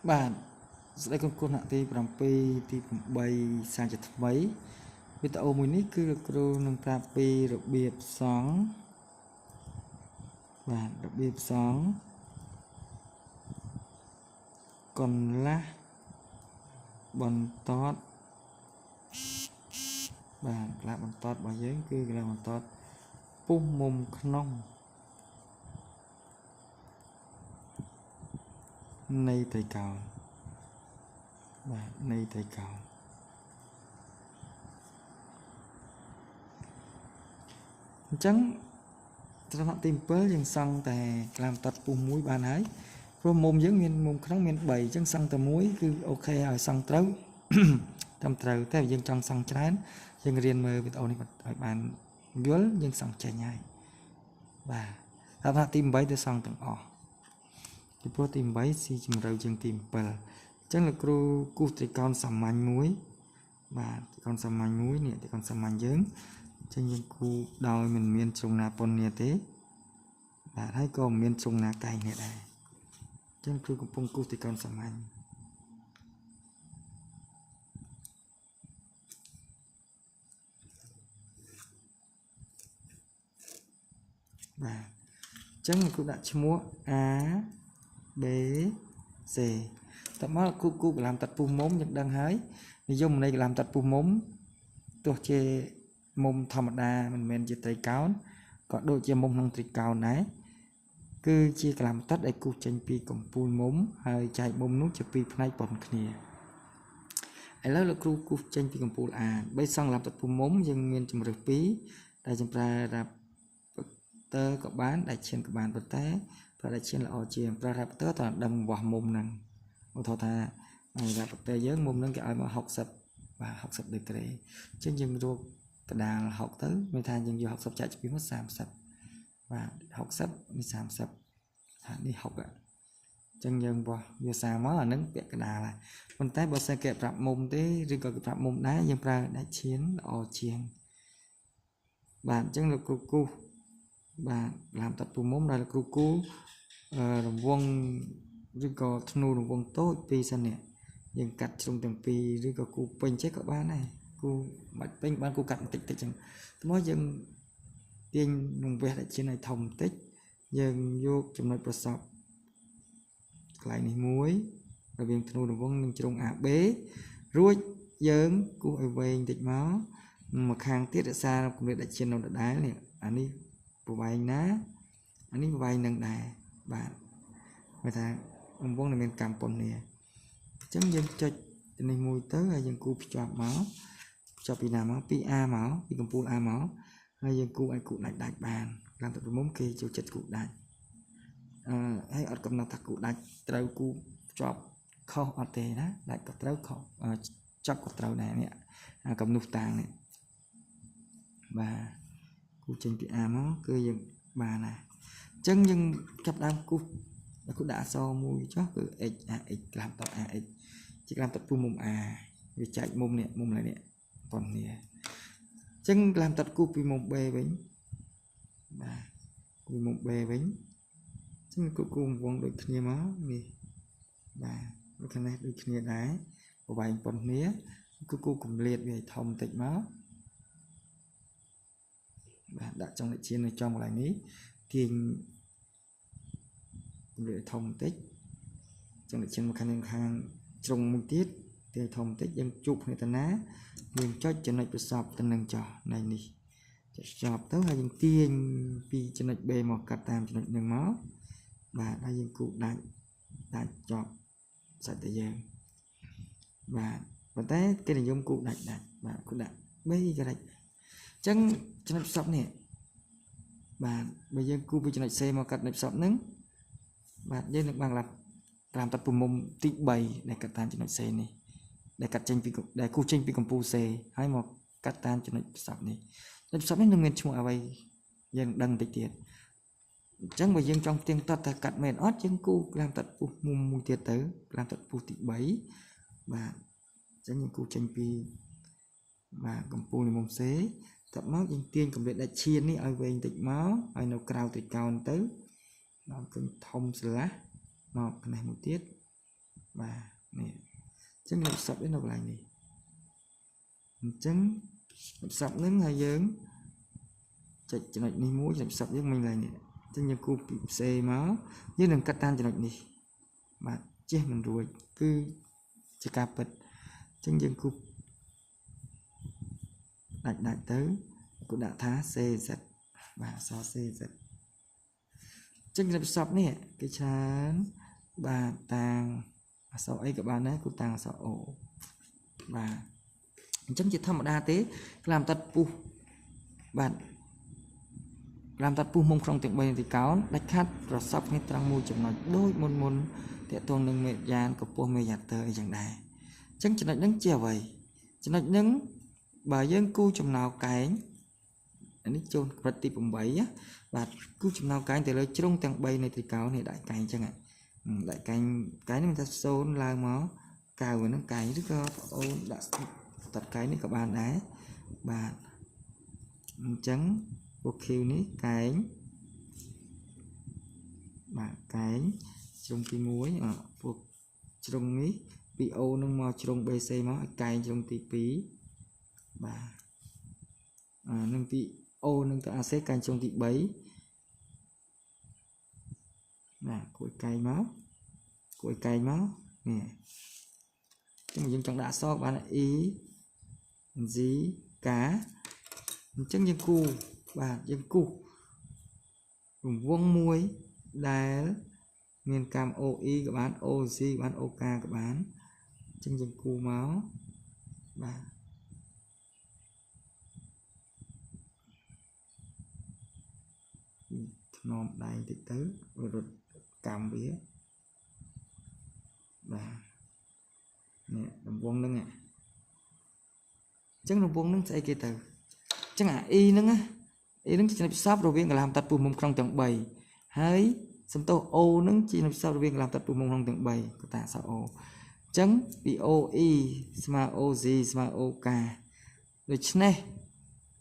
បាទស្ដីគុណគុណថ្នាក់ទី7ទី8សាជាថ្មីវីដេអូមួយនេះគឺលោកគ្រូនឹងប្រាប់ពីរបៀបសង់បាទរបៀបសង់កន្លះបន្ទាត់បាទកន្លះបន្ទាត់របស់យើងគឺកន្លះបន្ទាត់ពុះមុំក្នុងនៃត្រីកោណបាទនៃត្រីកោណអញ្ចឹងត្រង់ទី7យើងសង់តែកន្លះបន្ទាត់ពុះមួយបានហើយព្រោះមុំយើងមានមុំក្នុងមាន3អញ្ចឹងសង់តែមួយគឺអូខេឲ្យសង់ត្រូវតាមត្រូវតែយើងចង់សង់ច្រើនយើងរៀនមើលវីដេអូនេះឲ្យបានយល់យើងសង់ចេញហើយបាទដល់ថ្នាក់ទី8ទៅសង់ទាំងអស់ពីព្រោះទី8ស៊ីជម្រៅជាងទី7អញ្ចឹងលោកគ្រូគូសត្រីកោណសាមញ្ញមួយបាទត្រីកោណសាមញ្ញមួយនេះត្រីកោណសាមញ្ញយើងអញ្ចឹងយើងគូដោយមិនមានជ្រុងណាប៉ុននេះទេបាទហើយក៏មិនមានជ្រុងណាកែងនេះដែរអញ្ចឹងគ្រូកំពុងគូសត្រីកោណសាមញ្ញបាទអញ្ចឹងគ្រូដាក់ឈ្មោះ A B C តមកគូគូកលាមតាត់ពុះមុំយើងដឹងហើយនិយមនៃកលាមតាត់ពុះមុំទោះជាមុំធម្មតាមិនមែនជាត្រីកោណក៏ដូចជាមុំក្នុងត្រីកោណដែរគឺជាកលាមតាត់ដែលគូសចេញពីកំពូលមុំហើយចែកមុំនោះជាពីរផ្នែកប៉ុនគ្នាឥឡូវលោកគ្រូគូសចេញពីកំពូល A បីសង់កលាមតាត់ពុះមុំយើងមានជម្រើសពីរដែលយើងប្រើរ៉ាប់ទ័រក៏បានដែលឈានក៏បានប៉ុន្តែប្រើដែលឈានល្អជាងប្រើរ៉ាប់ទ័រតើដឹងវាស់មុំហ្នឹងឧទាហរណ៍ថារ៉ាប់ទ័រយើងមុំហ្នឹងគេឲ្យមក60បាទ60ដឺក្រេអញ្ចឹងយើងរកកដាល60ទៅមានថាយើងយក60ចែកជា2មក30បាទ60នេះ30ថានេះ60អញ្ចឹងយើងវាស់យក30មកអាហ្នឹងពាក់កដាលហើយប៉ុន្តែបើសិនគេប្រាប់មុំទេឬក៏គេប្រាប់មុំដែរយើងប្រើដែលឈានល្អជាងបាទអញ្ចឹងលោកគ្រូគូសបាទឡាមតាត់ពុះមុំដែលលោកគ្រូគូរង្វង់ឬក៏ធ្នូរង្វង់តូចពីរសិននេះយើងកាត់ជ្រុងទាំងពីរឬក៏គូពេញចេះក៏បានដែរគូបាច់ពេញបានគូកាត់បន្តិចតិចចឹងថ្មយើងទាញរង្វះដែលជាឲ្យធំបន្តិចយើងយកចំណុចប្រសពកន្លែងនេះមួយរវាងធ្នូរង្វង់និងជ្រុង AB រួចយើងគូសឲ្យវែងតិចមកមកខាងទៀតរក្សាគម្លាតដែលជានៅដដែលនេះអានេះប្រវែងណាអានេះប្រវែងនឹងដែរបាទគេថារង្វង់នឹងមានកម្មប៉ុននេះអញ្ចឹងយើងចុចទៅនេះមួយទៅហើយយើងគូភ្ជាប់មកភ្ជាប់ពីណាមកពី A មកពីកំពូល A មកហើយយើងគូឲ្យគូដាច់ដាច់បានតាមទៅមុំគេចូលចិត្តគូដាច់អឺហើយអត់កំណត់ថាគូដាច់ត្រូវគូភ្ជាប់ខុសអត់ទេណាដាច់ក៏ត្រូវខុសចាប់ក៏ត្រូវដែរនេះអាកំនុះតាងនេះបាទគូចេញពី A មកគឺយើងបានណាអញ្ចឹងយើងចាប់ដើមគូសគូដាក់អក្សរមួយចុះគឺ x a x ក្លាមត a x ជាក្លាមតពុះមុំ a វាចែកមុំនេះមុំឡើយនេះប៉ុននេះអញ្ចឹងក្លាមតគូសពីមុំ B វិញបាទគូមុំ B វិញអញ្ចឹងគូគូវងដូចគ្នាមកនេះបាទដូចខាងនេះដូចគ្នាដែរប្រវែងប៉ុនគ្នាគូគូកម្លាតវាឲ្យធំបន្តិចមកបាទដាក់ចុងលេខជានៅចំកន្លែងនេះទាញកម្រិតធំបន្តិចចុងលេខជាមកខាងនេះខាងជ្រុងមួយទៀតទាញធំបន្តិចយើងជួបគ្នាទៅណាយើងចុចចំណុចប្រសពទៅនឹងចោះនៃនេះចុចចប់ទៅហើយយើងទាញពីចំណុច B មកកាត់តាមចំណុចនឹងមកបាទហើយយើងគូដាច់ដាច់ចប់សាច់តែយើងបាទប៉ុន្តែគេនិយមគូដាច់ដាច់បាទគូដាក់ B ក៏ដាច់អញ្ចឹងចំណុចប្រសពនេះបាទបើយើងគូពីចំណុច C មកកាត់ចំណុចប្រសពហ្នឹងបាទយើងនឹងបានតាមតាត់ពុំមុំទី3ដែលកាត់តាមចំណុច C នេះដែលកាត់ចេញពីដែលគូចេញពីកំពូល C ហើយមកកាត់តាមចំណុចប្រសពនេះចំណុចប្រសពនេះនឹងមានឈ្មោះអ្វីយើងដឹងបន្តិចទៀតអញ្ចឹងបើយើងចង់ផ្ទៀងទាត់ថាកាត់មែនអត់យើងគូតាមតាត់ពុះមុំមួយទៀតទៅតាមតាត់ពុះទី3បាទអញ្ចឹងយើងគូចេញពីបាទកំពូលនៃមុំ C តមកយើងទាញកម្រិតដាច់ឈាននេះឲ្យវែងតិចមកឲ្យនៅក្រៅត្រីកោណទៅដល់ឃើញធំស្រឡះមកកនេះមួយទៀត បាទនេះអញ្ចឹងចំណុចផ្សព្វនេះនៅកន្លែងនេះអញ្ចឹងផ្សព្វនឹងហើយយើងចុចចំណុចនេះមួយចំណុចផ្សព្វយើងមិញកន្លែងនេះអញ្ចឹងយើងគូពីផ្សេងមកយើងនឹងកាត់តាមចំណុចនេះបាទជះមិនរួចគឺជាការពិតអញ្ចឹងយើងគូដាច់ដាច់ទៅគូដាក់ថា CZ បាទអក្សរ CZ អញ្ចឹងចំណុចផ្សព្វនេះគេច្រើនបាទតាំងអក្សរអីក៏បានដែរគូតាំងអក្សរ O បាទអញ្ចឹងជាធម្មតាទេក្លាមតាត់ពុះបាទក្លាមតាត់ពុះមុំក្នុងទាំង3នាទីកោណដាច់ខាត់ប្រសពគ្នាត្រង់មួយចំណុចដូចមុនមុនតកតងនឹងមេយ៉ានកម្ពស់មេយ៉ាទ័រអីចឹងដែរអញ្ចឹងចំណុចហ្នឹងជាអ្វីចំណុចហ្នឹងបើយើងគូចំណោកែងអានេះចូលកម្រិតទី8ណាបាទគូចំណោកែងទៅលើជ្រុងទាំង3នៃត្រីកោណនេះដាក់កែងអញ្ចឹងដាក់កែងកែងនេះមានថា0ឡើងមក9ហ្នឹងកែងឬក៏បងអូនដាក់តាត់កែងនេះក៏បានដែរបាទអញ្ចឹងពួក Q នេះកែងបាទកែងជ្រុងទី1ពួកជ្រុងនេះពី O នឹងមកជ្រុង BC មកឲ្យកែងជ្រុងទី2បាទនឹងទី O នឹងទៅ AC កែងជ្រុងទី3បាទគួយកែងមកគួយកែងមកនេះអញ្ចឹងយើងចង់ដាក់អក្សរបាន E Z K អញ្ចឹងយើងគូបាទយើងគូរង្វង់មួយដែលមានកម្ម OE ក៏បាន OC ក៏បាន OK ក៏បានអញ្ចឹងយើងគូមកបាទថ្នមដៃតិចទៅរត់កម្មវាបាទនេះរង្វង់ហ្នឹងអញ្ចឹងរង្វង់ហ្នឹងស្អីគេទៅអញ្ចឹងអា E ហ្នឹងណា E ហ្នឹងជាចំណុចផ្សព្វរវាងកន្លះតាត់ពុះមុំក្នុងទាំង3ហើយសំទោស O ហ្នឹងជាចំណុចផ្សព្វរវាងកន្លះតាត់ពុះមុំក្នុងទាំង3កតាអក្សរ O អញ្ចឹងពី OE ស្មើ OZ ស្មើ OK ដូច្នេះ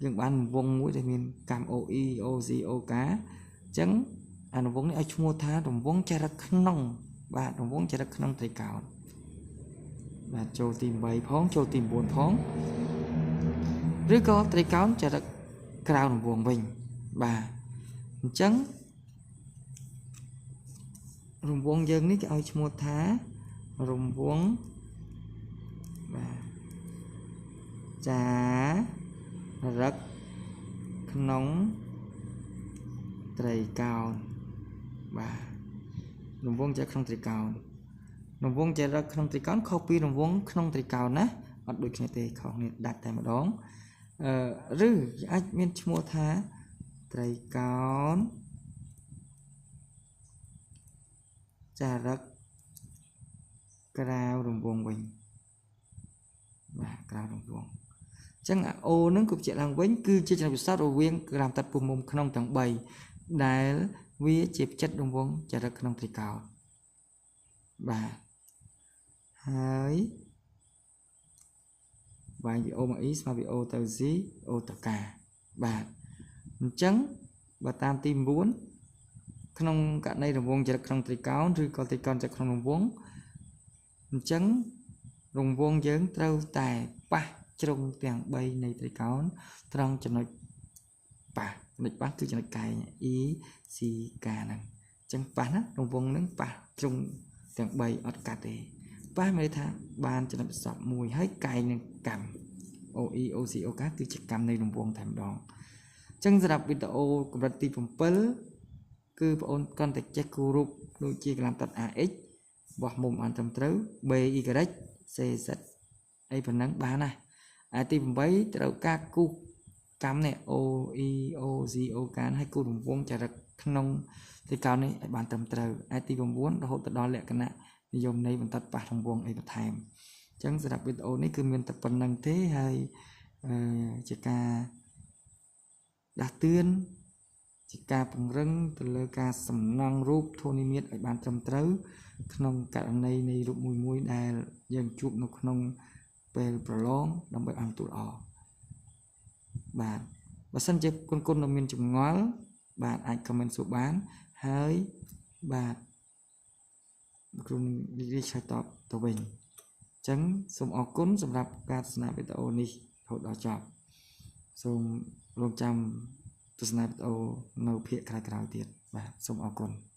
យើងបានវងមួយដែលមានកម្ម OE OZ OK អញ្ចឹងអារង្វង់នេះឲ្យឈ្មោះថារង្វង់ចរិតក្នុងបាទរង្វង់ចរិតក្នុងត្រីកោណបាទចូលទី8ផងចូលទី9ផងឬក៏ត្រីកោណចរិតក្រៅរង្វង់វិញបាទអញ្ចឹងរង្វង់យើងនេះគេឲ្យឈ្មោះថារង្វង់បាទចារឹកក្នុងត្រីកោណបាទរង្វង់ចរិតក្នុងត្រីកោណរង្វង់ចរិតក្នុងត្រីកោណខុសពីរង្វង់ក្នុងត្រីកោណណាអត់ដូចគ្នាទេខុសគ្នាដាច់តែម្ដងឬអាចមានឈ្មោះថាត្រីកោណចារឹកក្រៅរង្វង់វិញបាទក្រៅរង្វង់អញ្ចឹងអា O នឹងគូបញ្ជាក់ឡើងវិញគឺជាចំណុចពិសេសរវាងក្រាមតាត់ពុះមុំក្នុងទាំង3ដែលវាជាផ្ចិតរង្វង់ចរិតក្នុងត្រីកោណបាទហើយវាយពី O មក E ស្មើពី O ទៅ Z O ទៅ K បាទអញ្ចឹងបើតាមទី9ក្នុងករណីរង្វង់ចរិតក្នុងត្រីកោណឬក៏ត្រីកោណចរិតក្នុងរង្វង់អញ្ចឹងរង្វង់យើងត្រូវតែប៉ះជ្រុងទាំង3នៃត្រីកោណត្រង់ចំណុចប៉ះចំណុចប៉ះគឺចំណុចកែង E C K ហ្នឹងអញ្ចឹងប៉ះណារង្វង់ហ្នឹងប៉ះជ្រុងទាំង3អត់កាត់ទេប៉ះមានន័យថាបានចំណុចផ្សព្វមួយហើយកែងនឹងកម្ម OE OC OK គឺជាកម្មនៃរង្វង់តែម្ដងអញ្ចឹងសម្រាប់វីដេអូកម្រិតទី7គឺបងអូនគ្រាន់តែចេះគូរូបដូចជាកន្លំតាត់ AX បោះមុំបានត្រឹមត្រូវ BY CZ អីប៉ុណ្ណឹងបានណាឯទី8ត្រូវការគូសកម្មនេះ O E O Z O K ឲ្យគូរង្វង់ចរិតក្នុងត្រីកោណនេះឲ្យបានត្រឹមត្រូវឯទី9រហូតទៅដល់លក្ខណៈនិយមន័យបន្តប៉ះរង្វង់អីបន្ថែមអញ្ចឹងសម្រាប់វីដេអូនេះគឺមានតែប៉ុណ្្នឹងទេហើយជាការដាស់តឿនជាការពង្រឹងទៅលើការសំណង់រូបធននិមិត្តឲ្យបានត្រឹមត្រូវក្នុងករណីនៃរូបមួយមួយដែលយើងជួបនៅក្នុងពេលប្រឡងដើម្បីឲ្យទូល្អបាទបើសិនជាគុណនៅមានចម្ងល់បាទអាច comment សួរបានហើយបាទ គ្រូនឹងរីករាយឆ្លើយតបទៅវិញអញ្ចឹងសូមអរគុណសម្រាប់ការទស្សនាវីដេអូនេះរហូតដល់ចប់សូមរងចាំទស្សនាវីដេអូនៅភាគក្រោយៗទៀតបាទសូមអរគុណ។